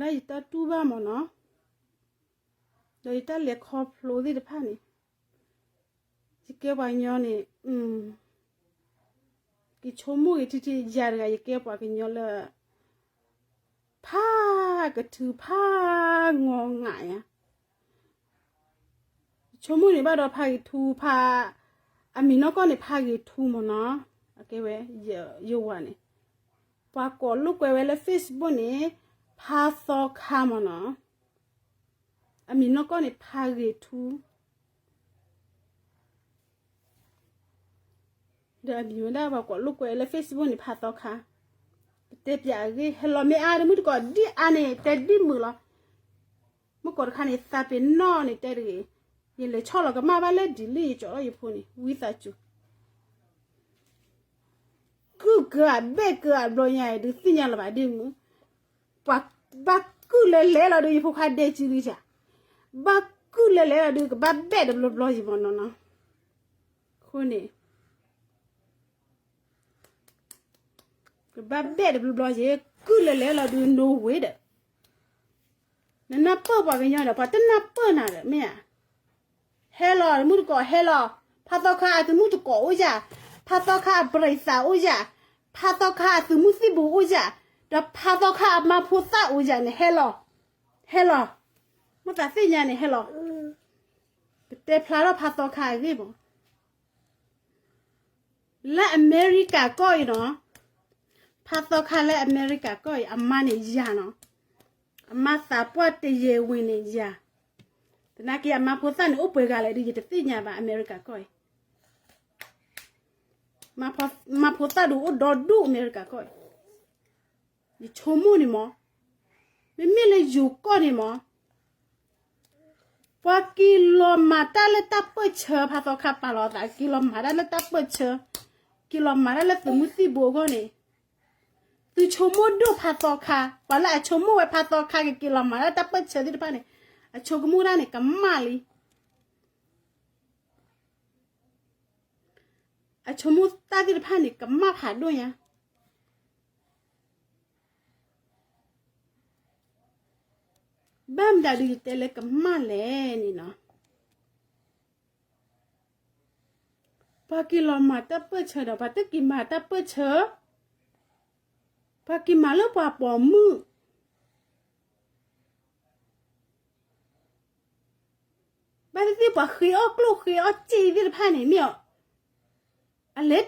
လၢယတၢ်တူၢ်ဘၣ်မ့ၢ်နီၤ, ဒီးယတၢ်လဲၤခီဖျိသ့ၣ်တဖၣ်န့ၣ်, ယကဲပှၤကညီန့ၣ်, ကဆိကမိၣ်ဂ့ၤထံထံ ယၤတဂၤ ယကဲပှၤကညီလၢ ဖးကထုဖး ငီၤငးယၤ ဆိကမိၣ်န့ၣ်ဘၣ်ဒီး ဖးဂ့ၤထူဖး, အမံၤနီၢ်ကီၢ်န့ၣ် ဖးဂ့ၤထူမ့ၢ်နီၤ, အကဲဝဲ, ယဝၤန့ၣ်, ပှၤကိးလိာ်ကွဲဝဲလၢ Facebook န့ၣ်, ဖးသီခါမ့ၢ်နီၤ, အမံၤနီၢ်ကီၢ်န့ၣ် ဖးဂ့ၤထူ ဒီးအမံၤဝဲဒၣ် ပှၤကိးလိာ်ကွဲလၢ Facebook န့ၣ် ဖးသီခါ, ပတဲပၠးအဂ့ၢ် ဟဲလီၤမ့ၢ်အါ တမုၢ်တကိးဒ်အါန့ၣ် တဲဒ်မုာ်လီၤ, မုၢ်ကိးတခါန့ၣ် သးပ့ၤနီၣ်န့ၣ် တဲတဂ့ၤ, ယလဲၤဆီၣ်လီၤကမၣ်ဘၣ်လၢဒ်လံ ယကၠီလီၤယဖိန့ၣ် ဝံသးစူၤ ကုၢ်ကၢအဘဲၣ်ကၢအဘျီညါ ဒုးသ့ၣ်ညါလၢၤဘၣ်ဒ်မုၢ်, ပှၤဘၣ်ကုၢ်လဲၤလဲၤလီၤဒုး ယဖိခွါဒဲကံဒုးယၤ, ဘၣ်ကုၢ်လဲၤလဲၤလီၤဒုး ကဘၣ်ဘဲၣ်တဘျီဘျီယံၤမ့ၢ်နီၤနီၤ, အဃိန့ၣ် ကဘၣ်ဘဲၣ်တဘျီဘျီယံၤ ကုၢ်လဲၤလဲၤလီၤဒုး နိဝ့ဒီး, နနၢ်ပၢၢ်ပှၤကညီဒီး ပှၤတနၢ်ပၢၢ်နၤဒီး မ့ၢ်ဧါ, ဟဲလီၤ တမုၢ်တကိးဟဲလီၤ, ဖးသီခါအသုးမုၢ်သကိးအိၣ်ယၤ, ဖးသီခါအပြံၤသးအိၣ်ယၤ, ဖးသီခါအသုးမုၢ်သံၣ်ဘိအိၣ်ယၤ, ဒီးဖးသီခါအမါဖိသၣ်အိၣ်ယၤန့ၣ် ဟဲလီၤ, ဟဲလီၤ, မ့ၢ်သးသ့ၣ်ညါန့ၣ် ဟဲလီၤ, ပတဲဖျါထီၣ်ဖးသီခါအဂ့ၢ်မး လၢအမဲရကၤကီၢ်အံၤနီၤ, ဖးသီခါလၢအမဲရကၤကီၢ်အံၤ အမါန့ၣ်ယၤနီၤ, အမါသးပှၢ်တယဲၢ်ဝ့ၤန့ၣ်ယၤ, သနာ်က့အမါဖိသၣ်န့ၣ် အိၣ်ပှဲၤဂၤလဲၣ်ဒီး ယတသ့ၣ်ညါဘၣ် အမဲရကၤကီၢ်အံၤ, မါဖိသၣ်ဒုးအိၣ်ဒီဒူၣ်အမဲရကၤကီၢ်အံၤ ယဆိကမိၣ်န့ၣ်မး, မ့မ့ၢ်လၢယိၤကီၢ်န့ၣ်မး, ပှၤက့ၤလီၤမၤတၢ်လၢတၢ်ပၢၢ်ဆၢ ဖးသီခါပာ်လီၤသး က့ၤလီၤမၤတၢ်လၢတၢ်ပၢၢ်ဆၢ, က့ၤလီၤမၤတၢ်လၢသုးမုၢ်သံၣ်ဘိအဂီၢ်န့ၣ်, သုဆိကမိၣ်ဒိၣ်ဖးသီခါ, ပှၤလၢအဆိကမိၣ်ဝဲဖးသီခါကက့ၤလီၤမၤတၢ်လၢတၢ်ပၢၢ်ဆၢသ့ၣ်တဖၣ်န့ၣ်, အဆိကမိၣ်ဒၣ်န့ၣ် ကမၣ်လံ အဆိကမိၣ်တၢ်သ့ၣ်တဖၣ်န့ၣ် ကမၣ်ဖးဒိၣ်ညါ, ဘၣ်မတၤဒုးယတဲလၢကမၣ်လဲၣ်န့ၣ်နီၤ, ပှၤက့ၤလီၤမၤတၢ်ပၢၢ်ဆၢဒီး ပှၤတက့ၤမၤတၢ်ပၢၢ်ဆၢ, ပှၤက့ၤမၤလၢပှၤပိာ်မုၣ် ဘၣ်သ့ၣ်သ့ၣ်ပှၤဃ့အီၣ်ကျိၣ်ဃ့အီၣ်စ့သ့ၣ်တဖၣ်န့ၣ် မ့ၢ်အီၤ, အလဲၤ